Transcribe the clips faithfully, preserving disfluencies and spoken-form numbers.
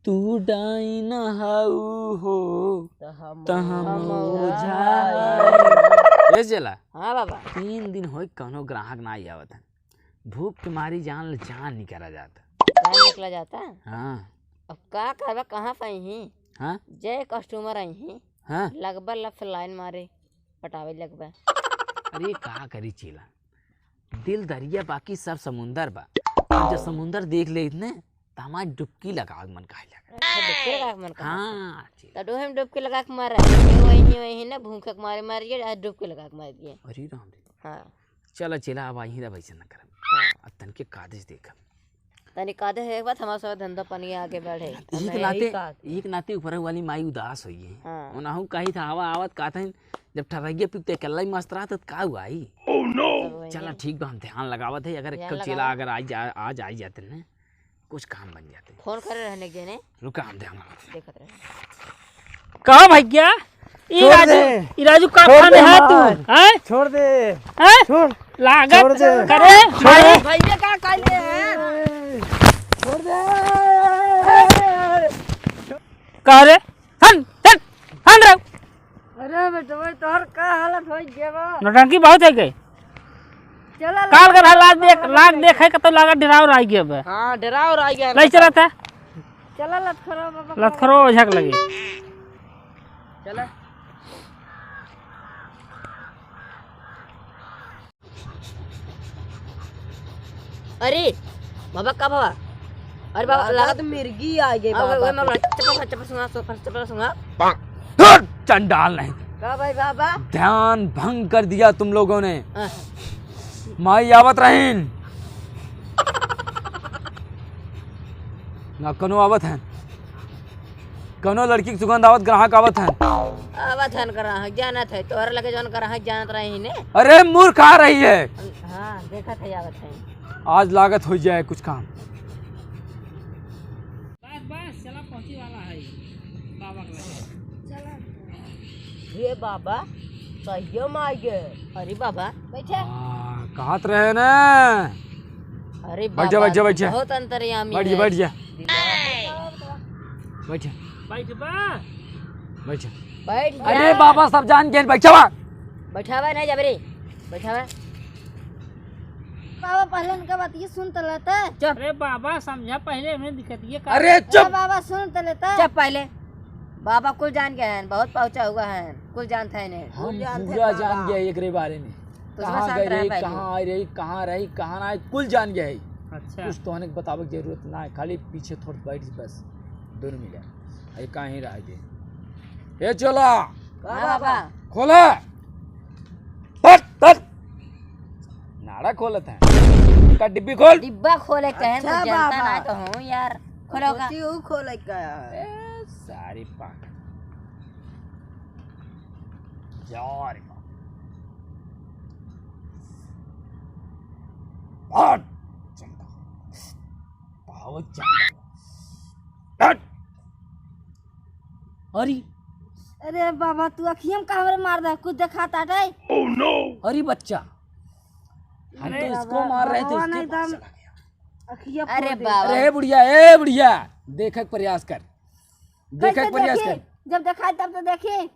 तू डाइन हऊ हो, त हम त हम ओझा ओझा हई। ए जेला, हाँ बाबा। तीन दिन होई कौनो ग्राहक ना आवत है। भूख के मारी जान ले जान निकला जाता। जान निकला जाता? हाँ। अब का करबा, कहाँ से आई ही? हाँ? जे customer आई ही, हाँ? लगबा लफ लाइन मारे, पटावे लगबा। अरे का करी चेला, दिल दरिया बाकी सब समुंदर बा। अब जब समुंदर देख ले इतने, त हमार डुबकी लगावे के मन काहे लगा। अच्छा, डुबकी लगावे के मन काहे लगा। हाँ, चेला। त डोहे में डुबकी लगा के मारा, ये वही, वही ना भूखे के मारे मार गए, आज डुबकी लगा के मार दिए। अरे राम रे। हाँ। चला चेला, अब आई ही, अब ऐसे न करब। हाँ। अब तनके कादे से देखब। तनी कादे से एक बात, हमार सब धंधा पानी आगे बढ़े। एक हमें नाते, यही का एक नाते ऊपर वाली माई उदास होई है। हाँ। ओनाहू कही था, आवा आवत कहत हैं, जब ठर्रैया पीते अकेला ही मस्त रहा, त का हुआ आई? Oh no! सब वही चला है। ठीक बा, हम ध्यान लगावत है, अगर ध्यान एक चेला लगावा। अगर आ जा, आ जा, आ जाते न, कुछ काम बन जाते। फोन करे रहने के ने। रुका, हम ध्यान लगावत है। देखत रहे। कहा भैया, ई छोड़ राजू, दे। ई राजू का छोड़ खाने दे है तू? हमार। हैं? छोड़ दे। हैं? छोड़। लागत छोड़ दे। करे। छोड़। भाई, भैया का कहले हैं? छोड़ दे। कह रे? हन, हन, हन रे। अरे बेटवा, तोहर का हालत होई गेबा? नौटंकी बहुत है के? चला काल कर हालात देख, लाग देख है कतो लागत डराव रह गया बे। हाँ, डराव रह गया। नहीं चला था। चला लतखरो बाबा। लतखरो ओझा के लगे। चला। अरे बाबा, का बाबा? अरे बाबा, लागत लागत मिर्गी आ गई आ, बाबा। ओए, ओए, चप्पल, चप्पल सुंघा, चप्पल, चप्पल सुंघा। धुर, चंडाल नहीं। का भाई बाबा? ध्यान भंग कर दिया तुम लोगों ने। हाँ। माई आवत रहीन। ना कनो आवत है। कौनो लड़की के सुगंध आवत, ग्राहक आवत हैं। आवत हन ग्राहक, जानत है, तोहर लगे जौन ग्राहक जानत रही ने। अरे मूर्ख आ रही है। हाँ, देखत है, आवत है। आज लागत हो जाए कुछ काम। बस, बस, चला, पहुँची वाला है बाबा के लगे। चला। ये बाबा, सहियो में आ गए। अरे बाबा। बैठे। हाँ, कहत रहे ना। अरे बैठ जा, बाबा, बैठ जा, बैठ जा। बहुत अंतर्यामी बैठ जा, है। बैठ जा। बैठ जा। बैठ बा। बैठ जा। बैठ जा। अरे बाबा, सब जान गए, बैठ जा। बैठावा नहीं जबरी, बैठावा। बाबा, पहले इनका बात ये सुन तो लेते। चुप। अरे बाबा, समझा पहले, हमें दिक्कत ये का अरे अरे चुप। बाबा, सुन तो लेते। चुप पहले। बाबा कुल जान गए हैं, बहुत पहुँचा हुआ है, कुल जानते हैं इन्हें। हम कुल जानते पूरा बाबा। जान गए एकरे बारे में। तो कहाँ शांत गए रहे रही, पहले। कहाँ आई रही, कहाँ रही, कहाँ ना आई, कुल जान गए है। अच्छा। कुछ तोहने के बतावे के जरूरत ना है, खाली पीछे थोड़ा बैठ बस, दोनों मिले। अरे कहीं रह गए। ए चला। का बाबा? खोला। हट, हट। नाड़ा खोलत है। का डिब्बी खोल। डिब्बा खोले कहे अच्छा तो जनता बाबा। ना तो हूँ यार। खोलो का। सोची हूँ खोले का। ए, सारी पाक। जा रे बाप। हट। चंदा। बहुत चंदा। हट। अरे। अरे बाबा, तू अखियम का हमरे मार दे, कुछ देखाता है? अरे बच्चा, हम अरे तो इसको बाबा, मार रहे थे, भगवान इसके एकदम पास चला गया। अखिया अरे फोड़ दे। बाबा। अरे बुढ़िया, ए बुढ़िया, देखे के प्रयास कर, देखे के कैसे प्रयास देखी? कर। जब देखाई तब तो देखी।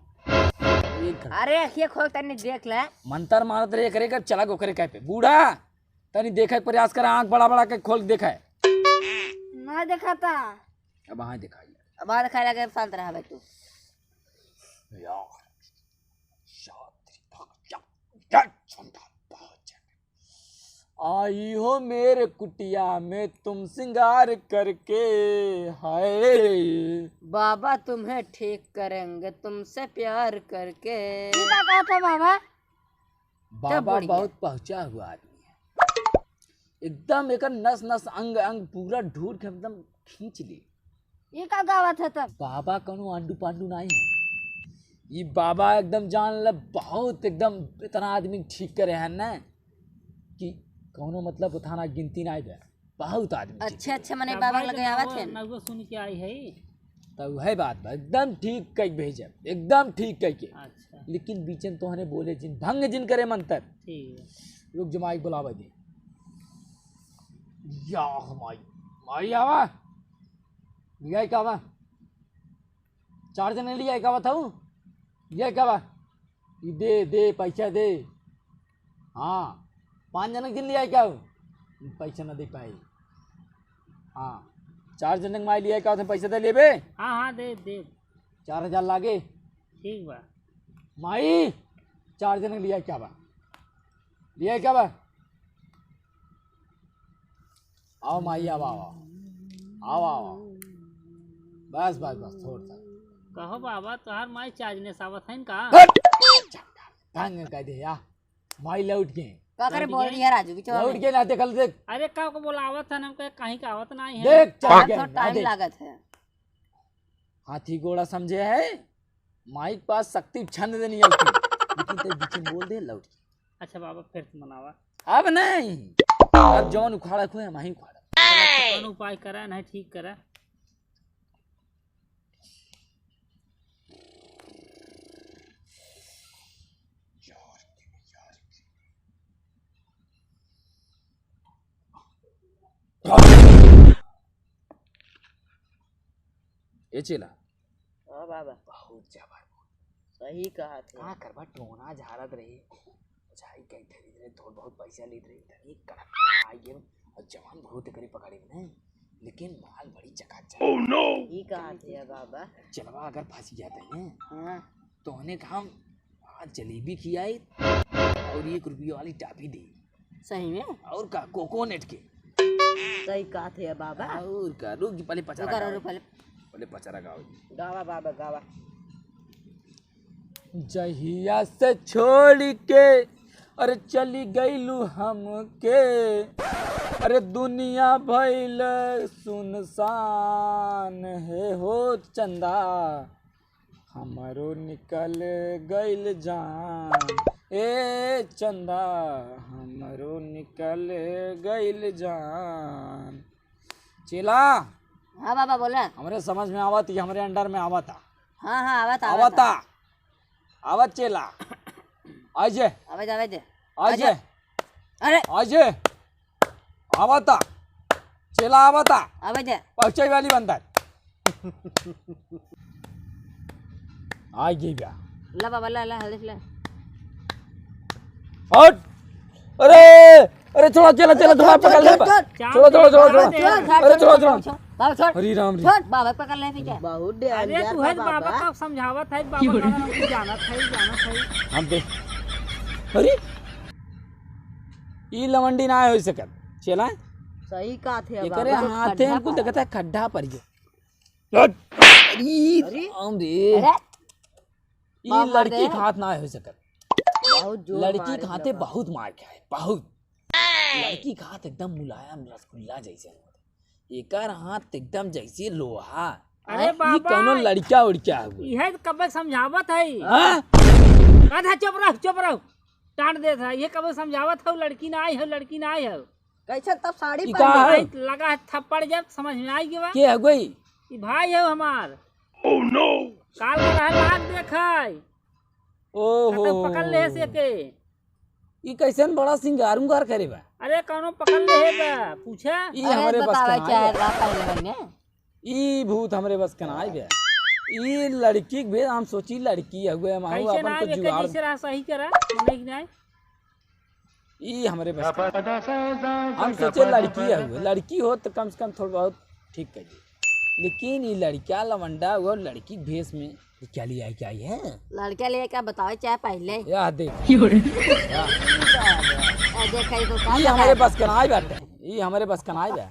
एक घंटा। अरे अखिया खोल तनी देख ले। मंतर मारत रहे, एकरे कर चला ओकरे कह पे। बूढ़ा, तनी देखे के प्रयास कर, आँख बड़ा बड़ा के खोल के देखा है। ना देखाता। अब हाँ दिखाई। अब हाँ दिखाई लगे, शांत रहा भाई तू। यार, शांत रहा। या, या, झंडा बहुत झंडा। आई हो मेरे कुटिया में तुम श्रृंगार करके, हाय। बाबा तुम्हें ठीक करेंगे तुमसे प्यार करके। ये का कहा था बाबा? बाबा बढ़िया। बहुत पहुँचा हुआ आदमी है, एकदम एकर नस नस, अंग अंग पूरा ढूंढ के एकदम खींच ली। ये का गावत है तब? बाबा कौनो आंडू पांडू नहीं है, ये बाबा एकदम जान ले बहुत एकदम इतना आदमी ठीक करे हैं ना कि कौनो मतलब उठाना गिनती नहीं बे। बहुत आदमी ठीक अच्छा, है। अच्छा, मने तब बाबा भाई लगे तो आवत नगो, है। नगो सुन के आई है। तब वही बात बा, एकदम ठीक कह के भेजब, एकदम ठीक कह के। अच्छा। लेकिन बीचन तोहने बोले जिन, भंग जिन करे मंतर। ठीक है। रुक, जमाई बुलावे दे। या माई, माई आवा। लियाई का बा? चार जने लियाई का बा था? लियाई का बा? ई दे, दे, पैसा दे। हाँ, पाँच जने के दिन लियाई का हो? पैसा ना दे पाई। हाँ, चार जने के माई लियाई का होते पैसा दे लेबे? हाँ, हाँ, दे, दे। चार हजार लागे। ठीक बा। माई, चार जने के लियाई का बा? लियाई का बा? आओ माई, आओ, आओ, आओ। आओ, आओ, आओ। बस, बस, बस, छोड़ दे। कहो बाबा, तोहार माई चार जने से आवत हइन का? हट! तंग कह दे या। माई लौट गए। का करे लौट बोल गए? दिया राजू की चुआ लौट में? गए ना, देखल देख। अरे का को बोलावत है, हमके कहीं का आवत नहीं है। देख, चल गए, थोड़ा ना टाइम देख। लागत है। हाथी घोड़ा समझे है, माई के पास शक्ति छंद देनी है उसकी। लेकिन ते बीच में बोल दे, लौट गए। अच्छा बाबा, फिर से मनावा। अब नहीं, अब जौन उखाड़ा खुए, हम ही उखाड़ा। कौन उपाय करा, नहीं ठीक करा। ए चेला। हाँ बाबा। बहुत जबर बोल। सही कहा थे। का करबा, टोना झारत रही, बुझाई कहीं धरी रहे, थोड़ बहुत पैसा लेत रही, इधर एक कड़क आई गेम, और जवान भूत करी पकड़ी में नहीं, लेकिन माल बड़ी चकाचक। Oh no! ई कहा थे बाबा। चेलवा अगर फंस गया था, हाँ। तो उन्हें काम आज जलेबी खियाई और एक रुपये वाली टाफी दी। सही में? और का, कोकोनट के। सही कहा थे बाबा। और का, रुक जी, पहले पचरा रुका, गाओ। रुका, पहले। पहले पचरा गाओ जी। गावा बाबा, गावा। जहिया से छोड़ के, अरे चली गईलू हमके, अरे दुनिया भइल सुनसान है हो चंदा। हमरो निकल गइल जान, ए चंदा, हमरो निकल गइल जान। चेला, हाँ बाबा, बोला। हमरे समझ में आवत, ये हमरे अंडर में आवता। हाँ, हाँ, आवत, आवत। आवता। आवत चेला। आइजे। आवे दे, आवे दे। आइजे। आइजे। अरे। आइजे। आवता। चेला आवता। आवे दे। पहुँचे वाली बंदर। आ गई बा। ला बाबा, ला, ला, हल्दी से ला। हट। अरे, अरे, छोड़ा, चेला, चेला, छोड़ा, छोड़, पकड़ ले छोड़, बा। छोड़। छोड़ा, छोड़ा, छोड़ा, छोड़ा। छोड़, छोड़, अरे, छोड़ा, छोड़। छोड़, बाबा, छोड़। हरी राम, हरी। छोड़, बाबा, पकड़ ले, पीछे। बहुत अरे, डेंजर तू है बा बाबा बाबा। का समझावत है, बाबा का नाम तू जानत है, जानत है। हम दे। अरे, ई लवंडी ना हो सकत। चेला? सही कहा थे एकरे बाबा। हाथे खड्डा हमको पर। देखता है, खड्डा पर ये। हट। अरे, अरे। राम रे। अरे। ई मार, मार लड़की दे। के हाथ ना हो सकत। बहुत जोर लड़की मारे के हाथे लगा। बहुत मार के आए, बहुत। लड़की के हाथ एकदम मुलायम रसगुल्ला जैसे होते। एकर हाथ एकदम जैसे लोहा। अरे आ, ई बाबा, कौनो लड़का उड़का हुए। इहे तो कबे समझावत है। हाँ? आधा चुप रह, चुप रह। टांट देत है। ये कबे समझावत है, लड़की ना आई है, लड़की ना आई है। कैसे तब साड़ी ई पहन का है? ले? लगा है थप्पड़ जब समझ में आई गवा। के है कोई? ई भाई है हमार। Oh no! काल का रहे लाग देखाई। ओहो। तब पकड़ ले से के। ई कैसन बड़ा सिंगार उंगार करे बा? अरे कौनो पकड़ ले बा, पूछा। ई अरे हमरे बस बतावे के नाई चाहे बा। ला पहले बने। ई भूत हमरे बस के नाई बा। ई लड़की के भेद हम सोची लड़की हउए, हम कैसे अपन ना कुछ आवे जुगाड़। कैसे रहा सही करा, नहीं कि नहीं? ई हमरे बस के नाई। हम सोचे लड़की हउए, लड़की हो तो कम से कम थोड़ा बहुत ठीक कर दी। लेकिन ई लड़का लवंडा हुआ लड़की के भेष में। ई क्या लिया है, क्या ये है? लड़का लिया क्या बतावे चाहे पहले। या देख। क्यों रे? या। ए, देख, ई तो का ई हमरे बतावे? बस के नाई बाटे। ई हमरे बस के नाई बा।